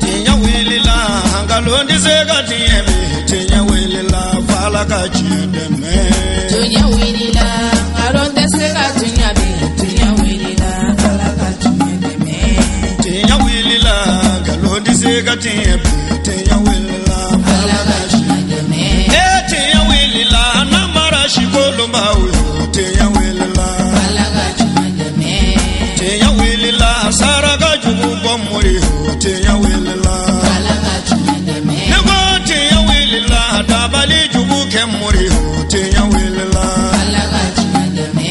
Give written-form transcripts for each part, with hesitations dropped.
Tiɲɛ wulila nkalon tɛ se ka tiɲɛ bi tiɲɛ wulila f'Ala ka tiɲɛ dɛmɛ. Tiɲɛ wulila nkalon tɛ se ka tiɲɛ bi tiɲɛ wulila Ala ka tiɲɛ dɛmɛ. Tiɲɛ wulila nkalon tɛ se ka tiɲɛ bi tiɲɛ wulila Ala ka tiɲɛ dɛmɛ. Ee tiɲɛ wulila namara sikolonbaw yo tiɲɛ wulila. Ala ka tiɲɛ dɛmɛ. Tiɲɛ wulila saraka jugu bɔ mori yo tiɲɛ wulila. Ala ka tiɲɛ dɛmɛ. Ne ko tiɲɛ wulila dabali jugu kɛ mori yo tiɲɛ wulila. Ala ka tiɲɛ dɛmɛ.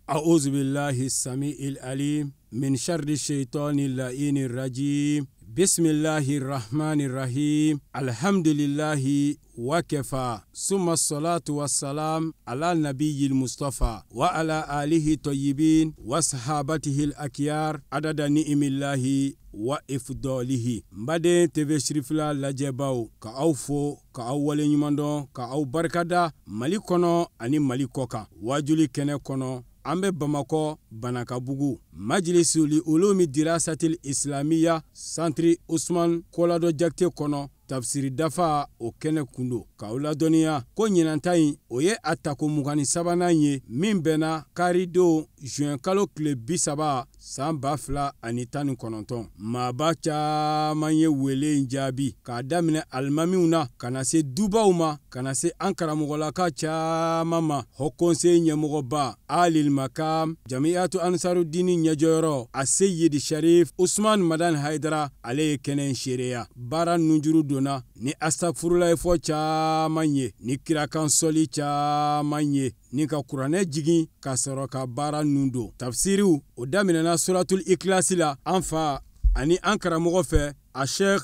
أعوذ بالله السميع العليم من شر الشيطان اللعين الرجيم بسم الله الرحمن الرحيم الحمد لله وكفى ثم الصلاة والسلام على النبي المصطفى وعلى آله الطيبين وصحابته الأكيار عدد نعم الله wa ifdɔlihi. N baden TV Sirifila lajɛbaw, ka aw fo, ka aw waleɲuman dɔn, ka aw barikada Mali kɔnɔ ani Mali kɔ kan. Wajuli kɛnɛ kɔnɔ, an bɛ Bamakɔ Banakabugu Majlisu li ulumi dirasatil islamiya santiri Usman Koladɔ Jakite kɔnɔ tafsiri dafa o kɛnɛ kundo k'aw ladɔnniya ko ɲinanta in o ye a tako 23nan ye min bɛnna karidon juin kalo tile 30 san 2019. Maaba caman ye wele in jaabi k'a daminɛ alimamiw na ka na se dubaw ma ka na se an karamɔgɔlaka caman ma. Haut Conseil ɲɛmɔgɔba Alil Makam Jamiyatu Ansarudini ɲɛjɔyɔrɔ a Seyidi Sharif Usman Madan Haidara ale ye kɛnɛ in seereya. Baara nunjuru donna ni astagfurulayi fɔ caman ye ni kirakan sɔli caman ye ni ka kuranɛ jigin ka sɔrɔ ka baara nun don. Tafsiriw o daminɛna suratul ikilasi la an fa ani an karamɔgɔ fɛ a Sheikh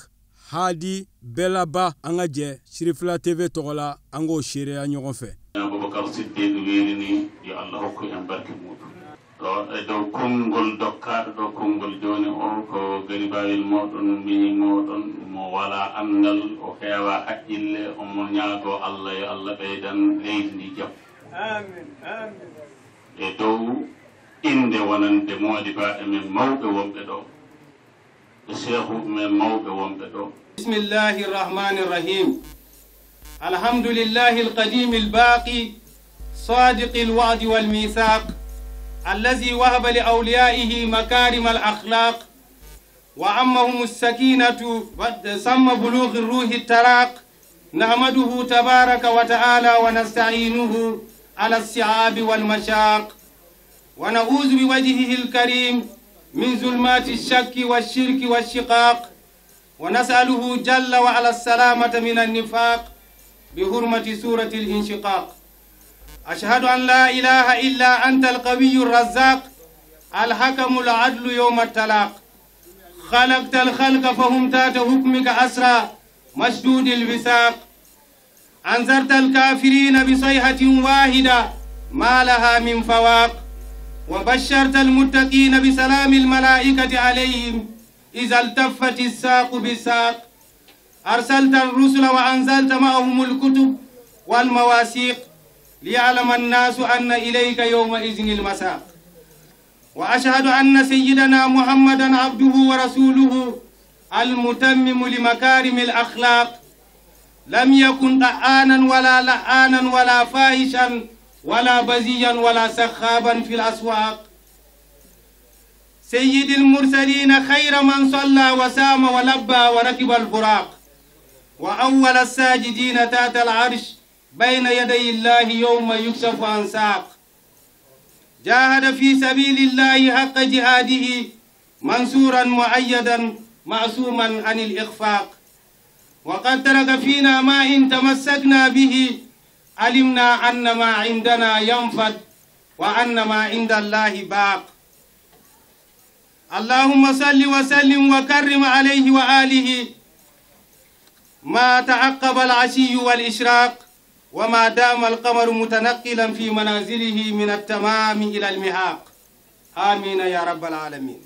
Hadi Bɛlaba. An ka jɛ Sirifila TV tɔgɔ la an k'o seereya ɲɔgɔn fɛ. Abubakar Siddiq wirini yo Allah hokku en barke muɗum ɗo e dow konngol dokkaaɗo ɗo konngol jooni o ko garibawel moɗon miñi moɗon mo wala anndal o heewa haqqille omo ñaago Allah yo Allah ɓeydan leydi ndi jam. Amin, amin. E dow inde wonande moodibaɓe men mawɓe wonɓe ɗo e cheikhuɓe men mawɓe wonɓe ɗo. بسم الله الرحمن الرحيم الحمد لله القديم الباقي صادق الوعد والميثاق الذي وهب لأوليائه مكارم الأخلاق وعمهم السكينة سم بلوغ الروح التراق نحمده تبارك وتعالى ونستعينه على الصعاب والمشاق ونعوذ بوجهه الكريم من ظلمات الشك والشرك والشقاق ونسأله جل وعلا السلامة من النفاق بحرمة سورة الانشقاق أشهد أن لا إله إلا أنت القوي الرزاق الحكم العدل يوم التلاق خلقت الخلق فهم تحت حكمك أسرى مشدود الوثاق أنذرت الكافرين بصيحة واحدة ما لها من فواق وبشرت المتقين بسلام الملائكة عليهم إذا التفت الساق بالساق أرسلت الرسل وأنزلت معهم الكتب والمواثيق ليعلم الناس أن إليك يومئذ المساق وأشهد أن سيدنا محمدا عبده ورسوله المتمم لمكارم الأخلاق لم يكن طعانا ولا لعانا ولا فاحشا ولا بزيا ولا سخابا في الأسواق سيد المرسلين خير من صلى وسام ولبى وركب البراق وأول الساجدين تحت العرش بين يدي الله يوم يكشف عن ساق جاهد في سبيل الله حق جهاده منصورا مؤيدا معصوما عن الإخفاق وقد ترك فينا ما إن تمسكنا به علمنا أن ما عندنا ينفد وأن ما عند الله باق اللهم صل وسلم وكرم عليه وآله ما تعقب العشي والإشراق وما دام القمر متنقلا في منازله من التمام إلى المهاق آمين يا رب العالمين.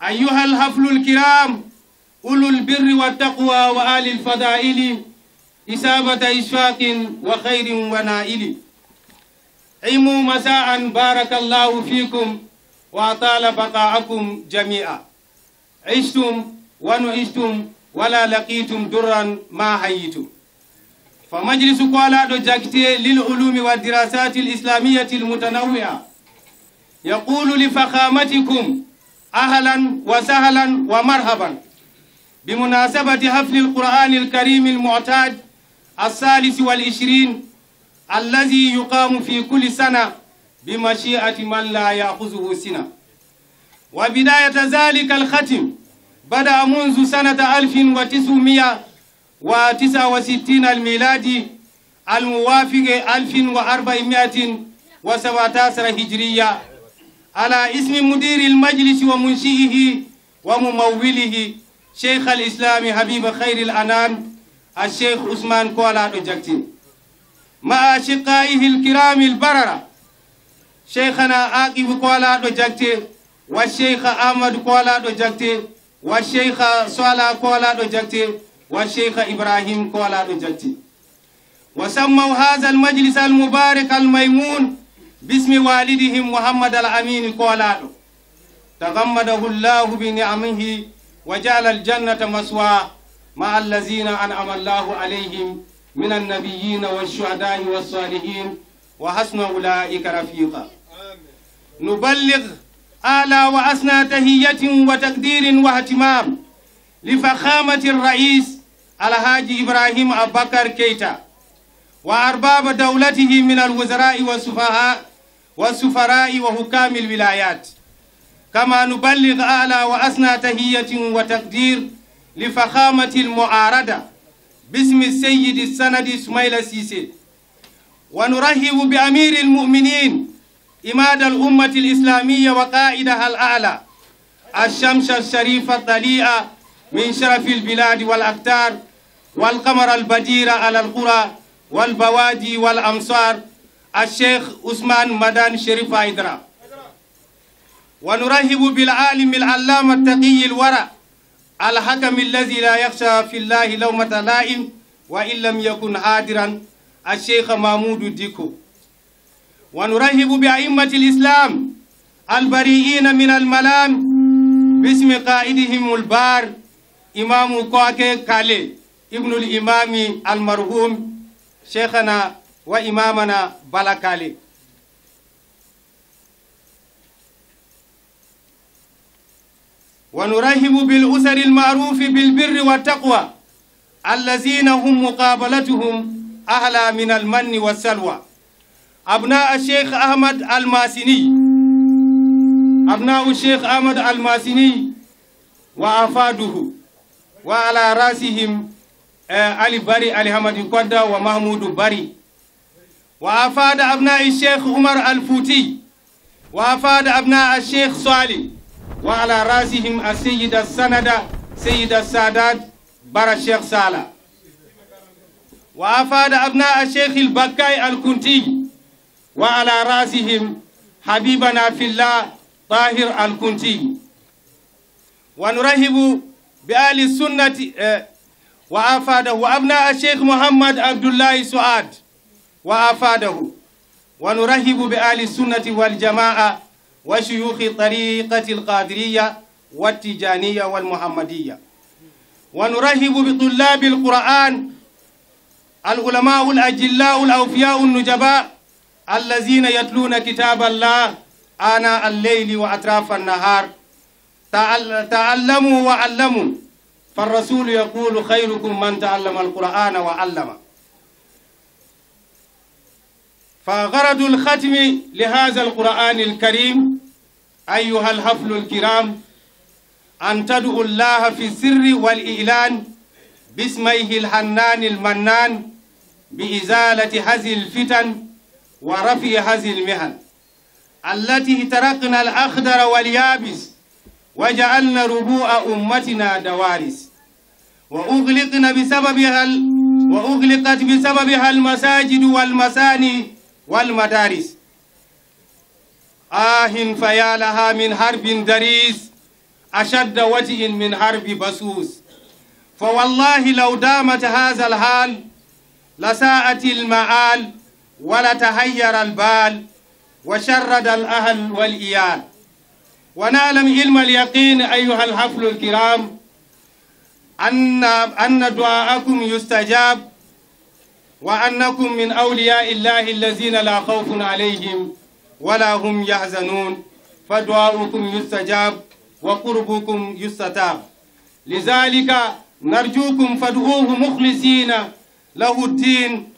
أيها الحفل الكرام أولو البر والتقوى وآل الفضائل إسابة إشفاق وخير ونائل عموا مساء بارك الله فيكم. وأطال بقاءكم جميعا. عشتم ونعشتم ولا لقيتم درا ما حييتم. فمجلس كوالادو جاكتي للعلوم والدراسات الإسلامية المتنوعة يقول لفخامتكم أهلا وسهلا ومرحبا بمناسبة حفل القرآن الكريم المعتاد 23 الذي يقام في كل سنة بمشيئة من لا يأخذه سنة. وبداية ذلك الختم بدأ منذ سنة 1969 الميلادي الموافق 1417 هجرية على اسم مدير المجلس ومنشئه ومموله شيخ الإسلام حبيب خير الأنام الشيخ عثمان كوالادو جاكتي مع أشقائه الكرام البررة شيخنا عاقب كوالادو جاكتي والشيخ أحمد كوالادو جاكتي والشيخ صالح كوالادو جاكتي والشيخ إبراهيم كوالادو جاكتي. وسموا هذا المجلس المبارك الميمون باسم والدهم محمد الأمين كوالادو، تغمده الله بنعمه وجعل الجنة مسواه مع الذين أنعم الله عليهم من النبيين والشهداء والصالحين وحسن أولئك رفيقا. نبلغ أعلى وأسنى تهية وتقدير واهتمام لفخامة الرئيس الحاج إبراهيم أبكر كيتا وأرباب دولته من الوزراء والسفراء وحكام الولايات. كما نبلغ أعلى وأسنى تهية وتقدير لفخامة المعارضة باسم السيد السند سميل سيسي. ونرحب بأمير المؤمنين إماد الأمة الإسلامية وقائدها الأعلى الشمس الشريفة الطليعة من شرف البلاد والأقطار والقمر البدير على القرى والبوادي والأمصار الشيخ عثمان مدان شريف هيدرا. ونرحب بالعالم العلامة التقي الورع الحكم الذي لا يخشى في الله لومة لائم وإن لم يكن حاضرا الشيخ محمود ديكو. ونرحب بأئمة الإسلام البريئين من الملام باسم قائدهم البار إمام كواكي كالي ابن الإمام المرحوم شيخنا وإمامنا بلاكالي. ونرحب بالأسر المعروف بالبر والتقوى الذين هم مقابلتهم أهلا من المن والسلوى أبناء الشيخ أحمد الماسيني، أبناء الشيخ أحمد الماسيني وأفاده، وعلى رأسهم علي بري علي حمد كودا ومحمود بري، وأفاد أبناء الشيخ عمر الفوتي، وأفاد أبناء الشيخ صالح، وعلى رأسهم السيد السند سيد السادات بر الشيخ صالح، وأفاد أبناء الشيخ البكاي الكنتي، وعلى رأسهم حبيبنا في الله طاهر الكنتي. ونرحب بأهل السنة وأفاده وأبناء الشيخ محمد عبد الله سعاد وأفاده. ونرحب بأهل السنة والجماعة وشيوخ طريقة القادرية والتجانية والمحمدية. ونرحب بطلاب القرآن العلماء الأجلاء الأوفياء النجباء الذين يتلون كتاب الله آناء الليل وأطراف النهار. تعلموا وعلموا، فالرسول يقول خيركم من تعلم القرآن وعلمه. فغرض الختم لهذا القرآن الكريم أيها الحفل الكرام أن تدعوا الله في السر والإعلان باسميه الحنان المنان بإزالة هذه الفتن ورفع هذه المهن التي تركنا الأخضر واليابس وجعلنا ربوع أمتنا دوارس، وأغلقت بسببها المساجد والمساني والمدارس. آه فيا لها من حرب دريس أشد وجه من حرب بسوس. فوالله لو دامت هذا الحال لساءت المآل ولتهير البال وشرد الأهل والإيال. ونعلم علم اليقين أيها الحفل الكرام أن دعاءكم يستجاب، وأنكم من أولياء الله الذين لا خوف عليهم ولا هم يحزنون، فدعاؤكم يستجاب وقربكم يستتاب. لذلك نرجوكم فادعوه مخلصين له الدين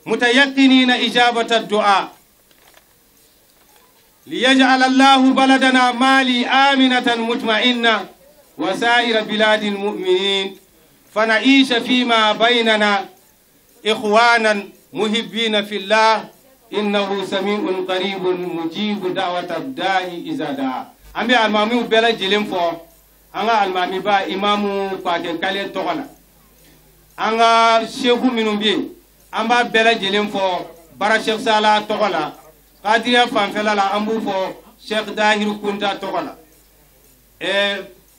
متيقنين إجابة الدعاء، ليجعل الله بلدنا مالي آمنة مطمئنة وسائر بلاد المؤمنين، فنعيش فيما بيننا إخوانا محبين في الله، إنه سميع قريب مجيب دعوة الداعي إذا دعا. أمي المامي بلا جلم فو أنا المامي با إمام كواكب كالي تغلا أنا شيخ منو بي أما بلا جلم فو برا شيخ سالا تغلا قادريا فانفلا لا أمبو فو شيخ داهر كونتا تغلا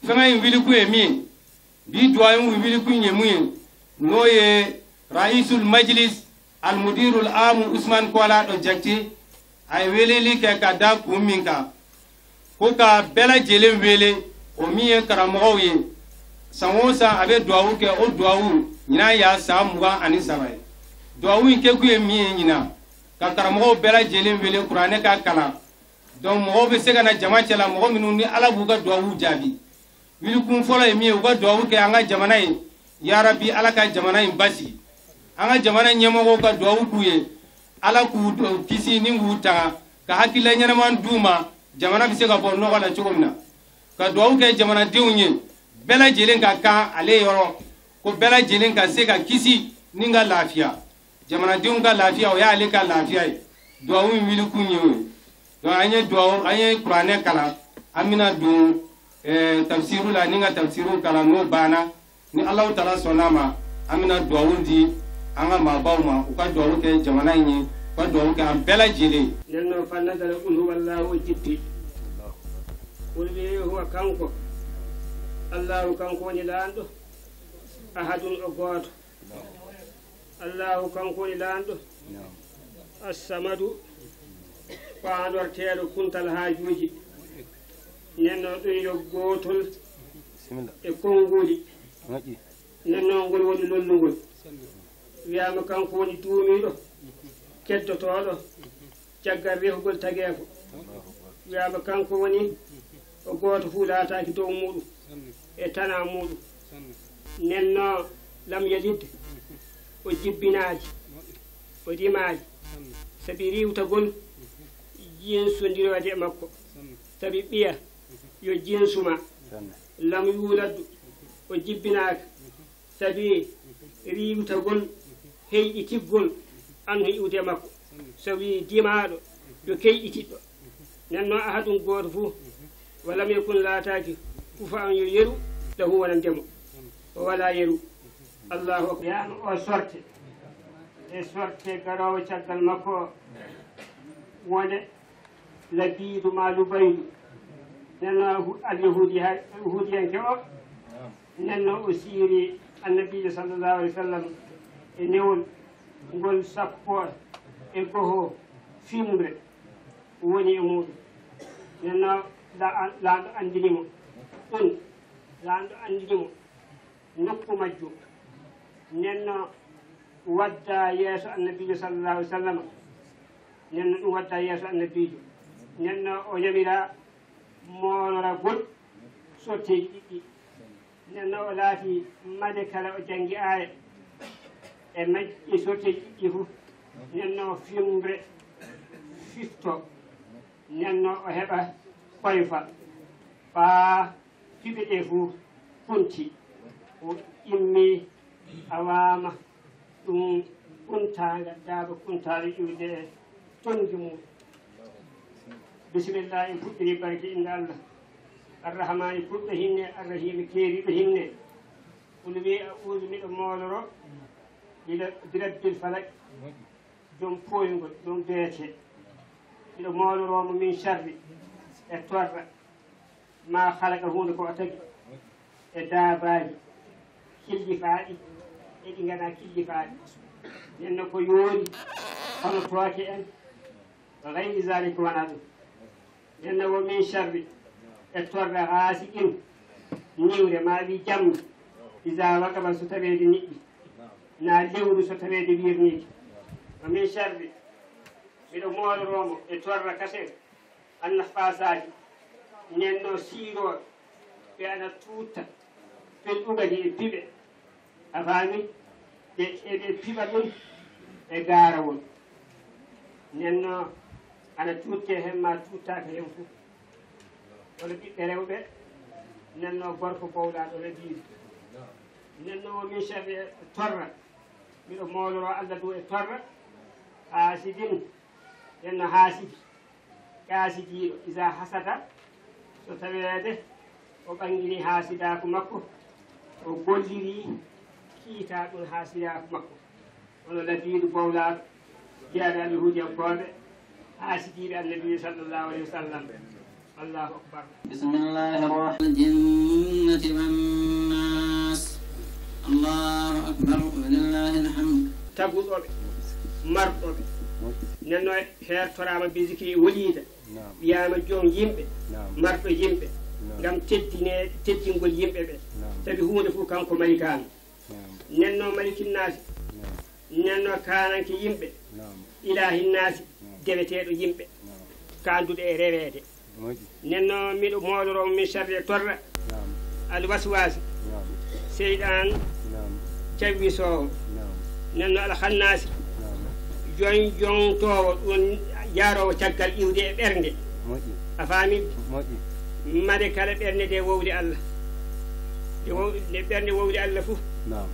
فما ينبلكو يمين بي دعاء ينبلكو يمين نوye رئيس المجلس المدير العام عثمان كولا دونجاكتي ay weleli kɛ ka da kun min kan ko ka bɛɛ lajɛlen wele o min ye karamɔgɔw ye san o san a bɛ duwawu kɛ o duwawu ɲinan y'a san 23 ye duwawu in kɛkun ye min ye ɲinan ka karamɔgɔw bɛɛ lajɛlen wele kuranɛ ka kalan donc mɔgɔw bɛ se ka na jama cɛla mɔgɔ minnu ni Ala b'u ka duwawu jaabi wilikun fɔlɔ ye min ye u ka duwawu kɛ an ka jamana ye yarabi Ala ka jamana in basigi an ka jamana ɲɛmɔgɔw ka duwawu k'u ye Ala k'u kisi ni k'u tanga ka hakilila ɲɛnama d'u ma jamana bɛ se ka bɔ nɔgɔ la cogo min na ka duwawu kɛ jamanadenw ye bɛɛ lajɛlen ka kan ale yɔrɔ ko bɛɛ lajɛlen ka se ka kisi ni ka lafiya jamanadenw ka lafiya o y'ale ka lafiya ye duwawu in wilikun ye o ye donc an ye duwawu an ye kuranɛ kalan an bɛna don tafsiru la ni ka tafsiru kalan n'o banna ni Alahu taala sɔnna ma an bɛna duwawu di an ka maabaw ma u ka duwawu kɛ jamana in ye u ka duwawu kɛ an bɛɛ lajɛlen. Nenno fa nazala qul huwa Allahu jippi qul wi huwa kanko Allahu kanko woni laanɗo ahadun o gooto Allahu kanko woni laanɗo assamadu faandorteeɗo kuntal haajuuji nenno ɗum yo gootol e konnguuli nenno ngol woni lollungol wiyama kanko woni duumiiɗo keddotooɗo caggal rehugol tageefo wiyama kanko woni o gooto fuu laataaki dow muɗum e tana muɗum nenno lam yalid o jibbinaaji o rimaaji sabi riwtagol jinsondiroode e makko sabi ɓiya yo jinsuma lam yuuladdu o jibbinaaka sabi riwtagol heyɗitiggol an ho iwde makko so wi dimaaɗo yo keyɗitiɗɗo nenno ahadum gooto fuu walam yakun laataaki kufa an yo yeru lahu wonandemo o wala yeru Allahu akbar yaama o sorte e sorte garoowo caggal makko o wonde labiidu ma lubaydu nenno alyahudiyanke o nenno o siiri annabijo sallllahu alih w sallam e newol ngol 11 fimre woni e muɗum nenno laamɗo andinimo ɗum laamɗo andinimo nokku majjum nenno wadda yeeso annabijo sallllahu alih w sallam nenno ɗum wadda yeeso annabijo nenno o yamira mooloragol sotteji ɗiɗɗi nenno o laati made kala o jangi aaya e majji sotteji ɗiɗɗi fof nenno o fimre fifto nenno o heɓa koyfa faa piɓe ɗe fof kunti o immi awaama ɗum kuntaanga daaba kuntaalo iwde e tongi muɗum bisimillah en puɗɗiri barke inde Allah arrahmani puɗɗo hinne arrahimi keeriɗo hinne qul wi audu miɗo mooloro birabbil falak joom pooyngol joom beete miɗo mooloromo min charri e torra ma halaka hunde ko o tagi e daabaji killifaaɗi e ɗi ngana killifaaɗi nenno ko yoori hono tooke en gayri zalika wona ɗum nenno wo min charri E torra haasiqin niwre ma wi jamma isa waqaba so taweede niɓɓi na lewru so taweede wirniiki wa min sharri miɗo mooloroomo e torra kase annafasaji nenno siirooɓe ɓe ana tuutta felɗugadi e piɓe a faami ɓe eɓe piɓa ɗum e gaarawol nenno ana tuutte hen ma tuuttaaka hen fof wono ɓiɓɓe rewɓe nenno gorko bowlaaɗo rediiɗo nenno o min sharri e torra miɗo mooloro Allah dow e torra haasidin nenno haasidi kaasidiiɗo isa hasada so taweede o ɓangini haasidaaku makko o gollirii kiitaa ɗum haasidaaku makko hono labiiɗo bowlaaɗo jeyaaɗo alhuudiyankooɓe haasidiiɓe annabiyu sallllahu alayhi wa sallam. Allahu akbar. Bismillahi rahmani aljinnati wannas. Allahu akbar walillahi alhamd. Taguɗoɓe marɗoɓe nenno hertorama bi zikri woliida wiyama joom yimɓe marɗo yimɓe ngam teddine teddingol yimɓe ɓe sabi hunde fof kanko mari kaano nenno malikinnaasi nenno kananke yimɓe ilahinnaasi deweteɗo yimɓe kanduɗo e reweede nenno miɗo mooloro min sharri e torra alwaswasi seyɗan cawwisoowo nenno alhannasi jon jontowo ɗum jaarowo caggal iwde e ɓernde a faami made kala ɓernde nde wowli Allah nde ɓernde wowli Allah fof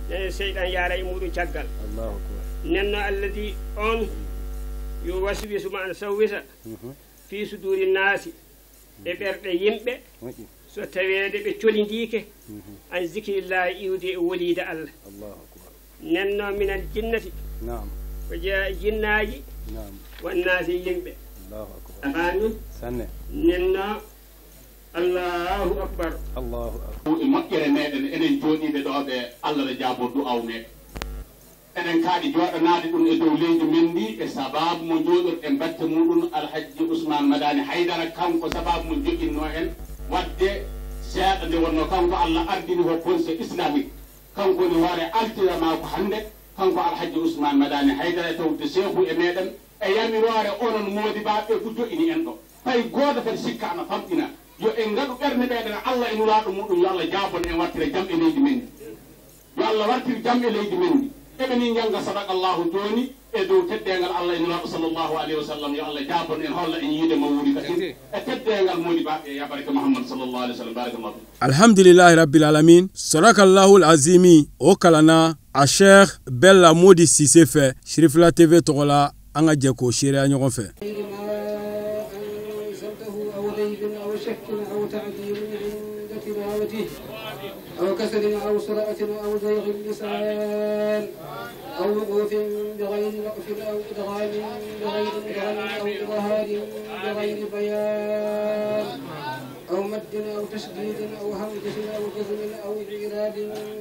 nene seyɗan yaara e muɗum caggal nenno alladi on yo waswisu ma ana sawwisa fi suduri naasi e ɓerɗe yimɓe so taweede ɓe colindiike an zikrillahi iwde e woliide Allah nenno minal jinnati ko jeya jinnaaji wannaasi yimɓe a faami nenno Allahu akbar. Allahu akbar. E moƴƴere meɗen enen jooɗiɓe ɗo ɓe Allah ne jaabo du'aw meɗen enen kaaɗi jooɗanaade ɗum e dow leydi men ndi e sababu mo jooɗorɗen batte muɗum Alhaji Ousmane Madani Haydara kanko sababu mo joƴinno en wadde seeɗa nde wonno kanko Allah ardini ho conseil islamique kanko woni hoore altira maako hannde kanko Alhaji Ousmane Madani Haydara e tawde cheikhu e meɗen e yamirore onon moodibaɓe fu joƴini en ɗo tawi gooto kadi sikka ana famɗina yo en ngaɗu ɓernde meɗen Allah e nulaaɗo muɗum yo Allah jaabon en wartira jam e leydi men ndi yo Allah wartir jam e leydi men ndi eɓe ni jannga sadaka Allahu jooni e dow teddeengal Allah e nulaaɗo sallllahu alayhi wa sallam yo Allah jaabon en holla en yiide mawwuri kadi e teddeengal moodibaɓe ya baraka Muhammad sallllahu alayhi wa sallam barakallahu. Alhamdulillahi rabbil alamin. Sadakallahu alazimi o kalanna a Cheikh Bella Modi Cissé fɛ Sirifila TV tɔgɔ la an ka jɛ k'o seereya ɲɔgɔn fɛ. أو كسل أو سرعة أو زيغ اللسان أو وقوف بغير وقف أو إدغام بغير إدغام أو إظهار بغير بيان أو مد أو تشديد أو همزة أو جزم أو إعراب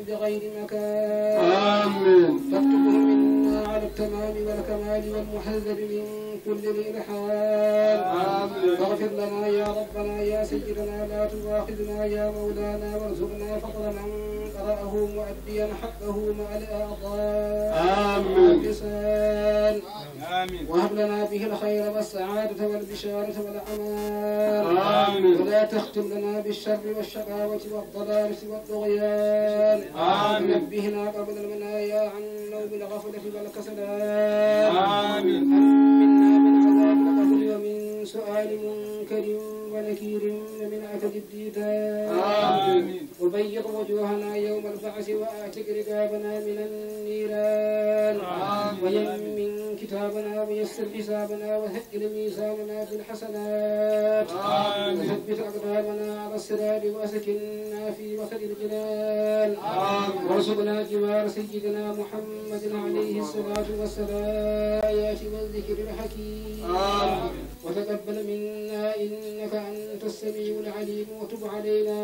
بغير مكان. آمين. فاكتبه منا على التمام والكمال والمحذب من كل الإلحاد. آمين. فاغفر لنا يا ربنا يا سيدنا لا تؤاخذنا يا مولانا وارزقنا فضل من قرأه مؤديا حقه مع الأعضاء. آمين. آمين. وهب لنا به الخير والسعادة والبشارة والأمان. آمين. ولا تختم لنا بالشر والشقاوة والضلالة والطغيان. آمين. نبهنا قبل المنايا عن نوم الغفلة والكسلان. آمين. أمنا من عذاب القبر ومن سؤال منكر ونكير ومن عتد الديدان. آمين. وبيض وجوهنا يوم البعث وأعتق رقابنا من النيران. آمين. ويمن كتابنا ويسر حسابنا وثقل ميزاننا بالحسنات. آمين. وثبت أقدامنا على الصراط وأسكننا في وسط الجنان. آمين. وارزقنا جوار سيدنا محمد عليه الصلاة والسلام آيات والذكر الحكيم. آمين. وتقبل منا إنك أنت السميع العليم وتب علينا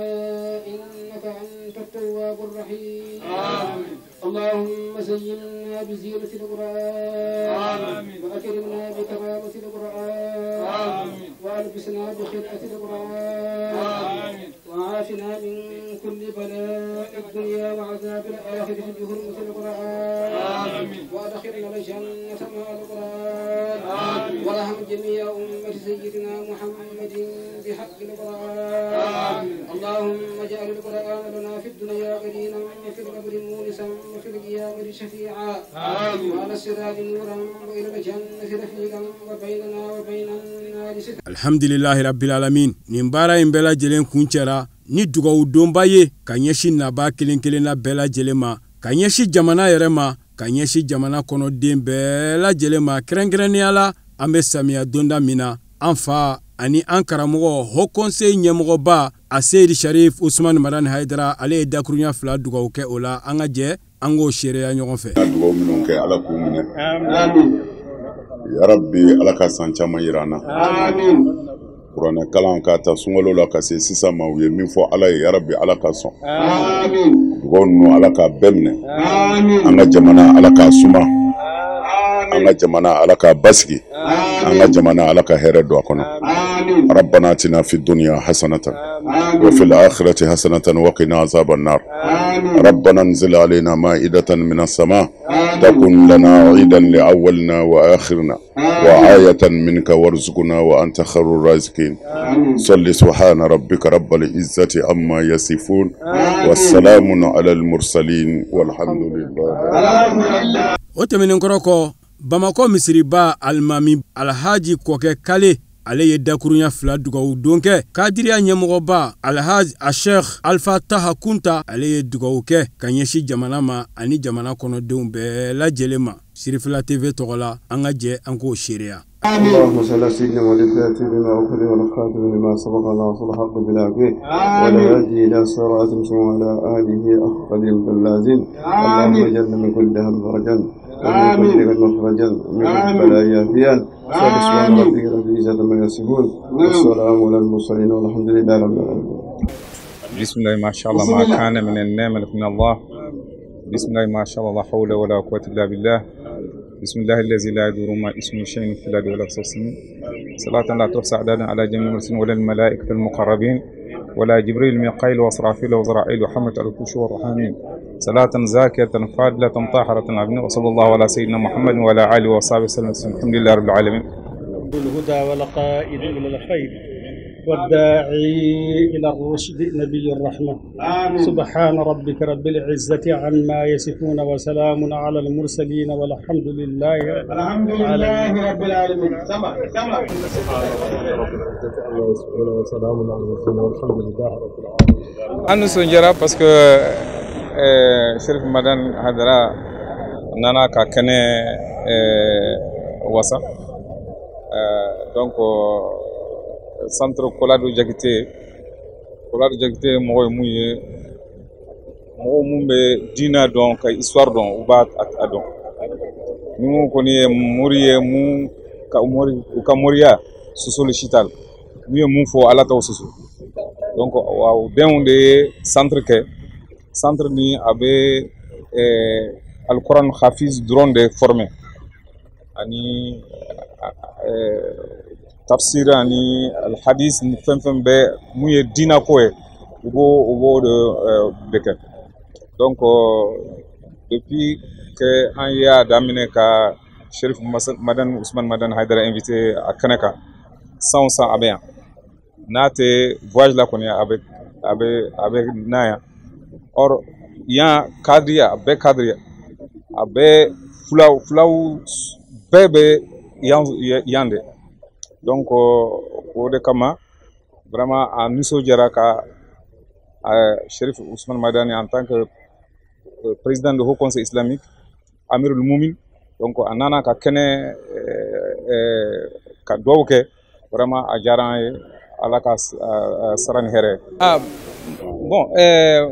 إنك أنت التواب الرحيم. آمين. اللهم زينا بزينة القرآن. آمين. وأكرمنا بكرامة القرآن. آمين. وألبسنا بخلعة القرآن وعافنا من كل بلاء الدنيا وعذاب الآخرة بحرمة القرآن وأدخلنا الجنة مع القرآن وارحم جميع أمة سيدنا محمد بحق القرآن. اللهم اجعل القرآن لنا في الدنيا قرينا وفي القبر مونسا وفي القيامة شفيعا وعلى الصراط نورا وإلى الجنة رفيقا وبيننا وبين النار سترا. Alhamdulilahi rabbil alamin. Nin baara in bɛɛ lajɛlen kuncɛra ni dugawu donba ye ka ɲɛsin nabaa kelen kelenna bɛɛ lajɛlen ma, ka ɲɛsin jamana yɛrɛ ma, ka ɲɛsin jamana kɔnɔden bɛɛ lajɛlen ma, kɛrɛnkɛrɛnnenya la an bɛ samiya donda min na, an fa ani an karamɔgɔ Haut Conseil ɲɛmɔgɔba Aseyidi Sharif Usumani Madani Hayidara, ale ye dakurunya 2 dugawu kɛ o la. An ka jɛ an k'o seereya ɲɔgɔn fɛ. Dugawu minnu kɛ, Ala k'u minɛ. Ya Rabbi, Ala ka san caman yira an na. Kuranɛ kalan k'a ta sunkalo la ka se sisan ma, u ye min fɔ Ala ye, ya Rabbi, Ala ka sɔn. Dugawu ninnu, Ala k'a bɛɛ minɛ. An ka jamana, Ala k'a suma. An ka jamana, Ala k'a basigi. An ka jamana, Ala ka hɛrɛ don a kɔnɔ. ربنا آتنا في الدنيا حسنة وفي الآخرة حسنة وقنا عذاب النار. ربنا انزل علينا مائدة من السماء تكن لنا عيدا لأولنا وآخرنا وآية منك وارزقنا وأنت خير الرازقين. صل سبحان ربك رب العزة عما يصفون والسلام على المرسلين والحمد لله. O tɛmɛnen kɔrɔ kɔ, Bamakɔ misiriba alimami Alhaji Kɔkɛ Kale, ale ye dakurunya 2 dugawu don kɛ. Kadiriya ɲɛmɔgɔba Alhaji Ashekh Alfa Taha Kunta, ale ye dugawu kɛ ka ɲɛsin jamana ma ani jamana kɔnɔdenw bɛɛ lajɛlen ma. Sirifila TV tɔgɔ la, an ka jɛ an k'o seereya. اللهم صل على سيدنا محمد لما أخذ والخاتم لما سبق ناصر الحق بالحق والهادي إلى صراط المستقيم وعلى آله حق قدره اللازم. اللهم اجعلنا من كل هم فرجا ومن كل ضيق مخرجا ومن كل بلاء عافيا. سبحان ربك رب العزة عما يصفون والسلام على المرسلين والحمد لله رب العالمين. بسم الله ما شاء الله ما كان من النعمة من الله. بسم الله ما شاء الله لا حول ولا قوة إلا بالله. بسم الله الذي لا يضر مع اسمه شيء في الأرض ولا في السماء. صلاة لا تحصى عددا على جميع المرسلين ولا الملائكة المقربين ولا جبريل ميقائيل وإسرافيل وزرائيل وحملة العرش والرحمن. صلاة زاكية فاضلة طاهرة عبد، وصلى الله على سيدنا محمد وعلى آله وصحبه وسلم. الحمد لله رب العالمين. الهدى والقائد إلى الخير والداعي إلى الرشد نبي الرحمة. آمين. سبحان ربك رب العزة عما يصفون وسلام على المرسلين والحمد لله الحمد لله رب العالمين. سمع سمع. سبحان ربك رب العزة عما يصفون وسلام على المرسلين والحمد لله رب العالمين. An nisɔndiyara parce que Sherif Madani Hayidara nana ka kɛnɛ wasa. Donc centre Kolado Jakite, Kolado Jakite mɔgɔ ye mun ye, mɔgɔ mun bɛ diinɛ dɔn ka histoire dɔn, u b'a a dɔn. Ni mun kɔni ye mori ye, mun ka mori, u ka moriya sosoli si t'a la. N'u ye mun fɔ, Ala t'o soso. Donc o denw de ye centre kɛ. Centre ni a bɛ Alikuran hafiz dɔrɔn de former ani tafsir ani alhadis ni fɛn fɛn bɛ mun ye diinɛ ko ye, u b'o de kɛ. Donc depuis que an y'a daminɛ ka Sherif Madani Usman Madani Hayidara invité a kɛnɛ kan, san o san a bɛ yan. N'a tɛ voyage la kɔni, a bɛ na yan. Or yan kadiriya, a bɛɛ kadiriya, a bɛɛ fulaw, fulaw bɛɛ bɛ yan yan de. Donc o de kama vraiment a nisɔndiyara ka Sherif Usman Madani en tant que président du Haut Conseil islamique, Amirul Moumin, donc a nana ka kɛnɛ ka dugawu kɛ. Vraiment a diyara an ye. Ala ka sara ni hɛrɛ. Ah bon,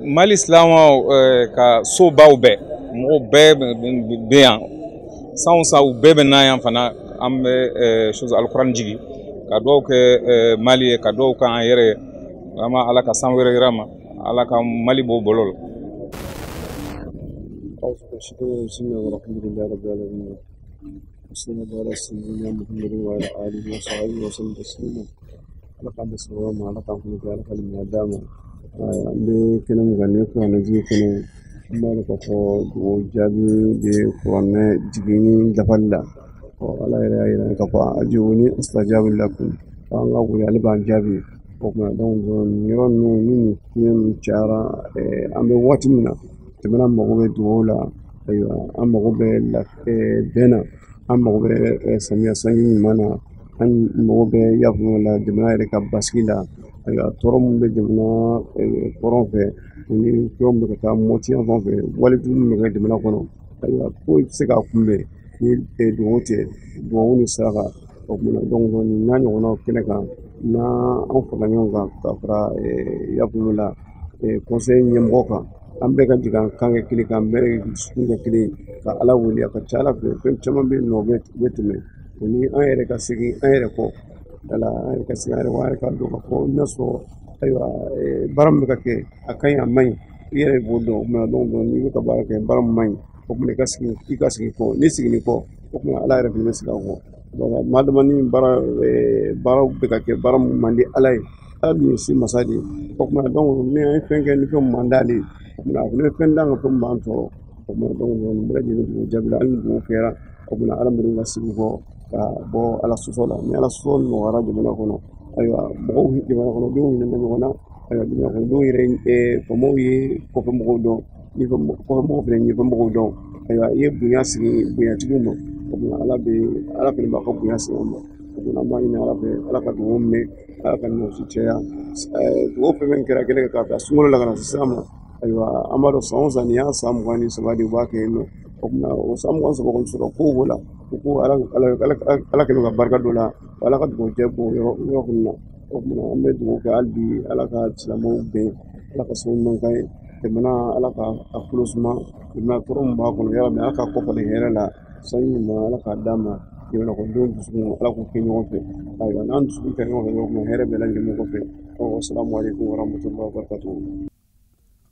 Mali silamɛw ka sobaw bɛɛ, mɔgɔw bɛɛ bɛ yan. San o san u bɛɛ bɛ na yan fana. An bɛ chose alikuran jigi ka dugawu kɛ Mali ye, ka dugawu kɛ an yɛrɛ ye. Vraiment Ala ka san wɛrɛ yira ma, Ala ka Mali bɔ bolo la. بسم الله والحمد لله رب العالمين. وصلى الله على سيدنا محمد وعلى آله وصحبه وسلم تسليما. Ala k'an bɛ sɔrɔ ma, Ala k'an kunna, Ala ka limaniya d'an ma. An bɛ kɛnɛ min kan, nin ye kuranɛ jigin kɛnɛ ye. An b'a dɔn k'a fɔ dugawu jaabi bɛ kuranɛ jiginni dafali la. Ɔ Ala yɛrɛ y'a yira k'a fɔ ajibuni astajabu lakum, an ka wele ale b'an jaabi. O tuma donc nin yɔrɔ ninnu ni nin fiɲɛ ninnu cayara, an bɛ waati min na, jamana mago bɛ dugawu la. Ayiwa, an mago bɛ bɛn na, an mago bɛ samiya sanji ɲuman na, an mago bɛ yafa la jamana yɛrɛ ka basigi la. Ayiwa, tɔɔrɔ min bɛ jamana kɔrɔn fɛ ani fɛnw bɛ ka taa Mɔti yan fan fɛ, walejugu min bɛ kɛ jamana kɔnɔ, ayiwa, foyi tɛ se k'a kunbɛn ni dugawu tɛ, dugawu ni saraka. O tuma donc nin n'a ɲɔgɔnnaw kɛnɛ kan, n'an farala ɲɔgɔn kan ka fara yafa la conseil ɲɛmɔgɔ kan, an bɛɛ ka jigin an kan kɛ kelen, k'an bɛɛ dusukun kɛ kelen, ka Ala wele. A ka ca Ala fɛ, fɛn caman bɛ yen nɔ o bɛ tɛmɛ. O ni an yɛrɛ ka segin an yɛrɛ kɔ, wala an yɛrɛ ka segin an yɛrɛ kɔ, an yɛrɛ ka dɔn k'a fɔ n'a sɔrɔ ayiwa baara min bɛ ka kɛ a ka ɲi, a man ɲi, i yɛrɛ b'o dɔn. O tuma donc n'i bɛ ka baara kɛ baara min man ɲi, o tuma i ka segin kɔ. N'i seginna kɔ, o tuma Ala yɛrɛ fana bɛ segin a kɔ. Donc maa dama ni baaraw bɛ ka kɛ baara min man di Ala ye, Ala dun ye si masa de ye. O tuma donc ni an ye fɛn kɛ ni fɛn man d'ale ye, o tuma a fana bɛ fɛn d'an kan fɛn min b'an tɔɔrɔ. O tuma donc nin bɛɛ lajɛlen dugawu jaabi la, hali ni dugawu kɛra, o tuma adamadenw ka segin kɔ ka bɔ Ala sɔsɔ la. Ni Ala sɔsɔ nɔgɔyara jamana kɔnɔ, ayiwa, mɔgɔw jamana kɔnɔdenw hinɛ bɛ ɲɔgɔn na. Ayiwa, jamana kɔnɔdenw yɛrɛ faamaw ye kɔfɛ mɔgɔw dɔn, kɔfɛ mɔgɔw fana ɲɛfɛ mɔgɔw dɔn. Ayiwa, i ye bonya sigi bonyatigiw ma, o tuma Ala bɛ Ala fana b'a ka bonya sigi an ma. O tuma an b'a ɲini Ala fɛ, Ala ka dugawu mɛn, Ala ka ɲɔsi caya. Dugawu fɛn fɛn kɛra kɛnɛ kan k'a bila sunkalo la ka na sisan ma, ayiwa, an b'a dɔn san o san nin y'a san 23 de u b'a kɛ yen nɔ. O tuma o san 23 kɔni sɔrɔ ko b'o la, u ko Ala kɛlen ka barika dɔ la, Ala ka dugawu jɛ b'o yɔrɔ kɔni na. O tuma an bɛ dugawu kɛ hali bi, Ala ka silamɛw bɛn, Ala ka sababu ɲuman k'an ye, jamana Ala ka a kolo suma, jamana tɔɔrɔ min b'a kɔnɔ yala Ala k'a kɔ falen hɛrɛ la, sanji ɲuman Ala k'a d'an ma, jamana kɔnɔdenw dusukun Ala k'u kɛ ɲɔgɔn fɛ. Ayiwa, n'an dusukun kɛ ɲɔgɔn fɛ, o tuma hɛrɛ bɛɛ lajɛlen kɔfɛ. Salamu aleykum warahmatulahi wabarakatuhu.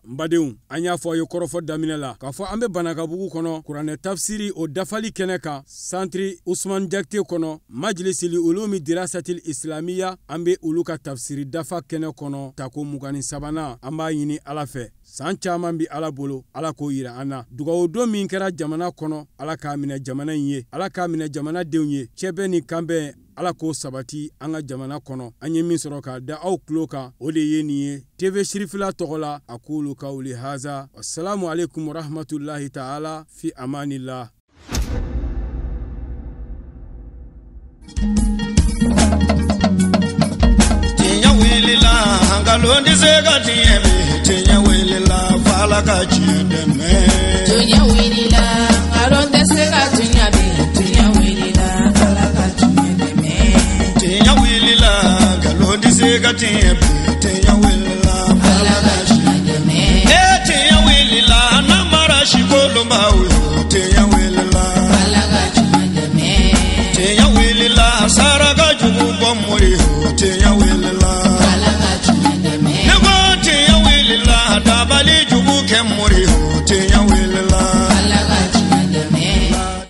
N badenw, an y'a fɔ a ye kɔrɔfɔ daminɛ la k'a fɔ an bɛ Banakabugu kɔnɔ kuranɛ tafsiri o dafali kɛnɛ kan, santiri Usman Jakite kɔnɔ, majilisili ulumi dirasatil islamiya. An bɛ olu ka tafsiri dafa kɛnɛ kɔnɔ tako 23nan. An b'a ɲini Ala fɛ, san caman bi Ala bolo, Ala k'o yira an na. Dugawu don min kɛra jamana kɔnɔ, Ala k'a minɛ jamana in ye, Ala k'a minɛ jamanadenw ye. Cɛbɛn ni kanbɛn, Ala k'o sabati an ka jamana kɔnɔ. An ye min sɔrɔ k'a da aw tulo kan, o de ye nin ye TV Sirifila tɔgɔ la. A k'olu ka wuli haza. Wassalamu alaikum warahmatullahi ta'ala, fi amanillah. Tiɲɛ wulila, nkalon tɛ se ka tiɲɛ bi. Tiɲɛ wulila, f'Ala ka tiɲɛ dɛmɛ. Tiɲɛ wulila, nkalon tɛ se ka tiɲɛ bi. Tiɲɛ wulila, Ala ka tiɲɛ dɛmɛ. Tiɲɛ wulila, nkalon tɛ se ka tiɲɛ bi. Tiɲɛ wulila, Ala ka tiɲɛ dɛmɛ. Ee tiɲɛ wulila, namara si kolonbaw ye. Tiɲɛ wulila, Ala ka tiɲɛ dɛmɛ. Tiɲɛ wulila, saraka jugu bɔ mori ye. Tiɲɛ wulila, Ala ka tiɲɛ dɛmɛ. Ne ko tiɲɛ wulila, dabali jugu kɛ mori ye.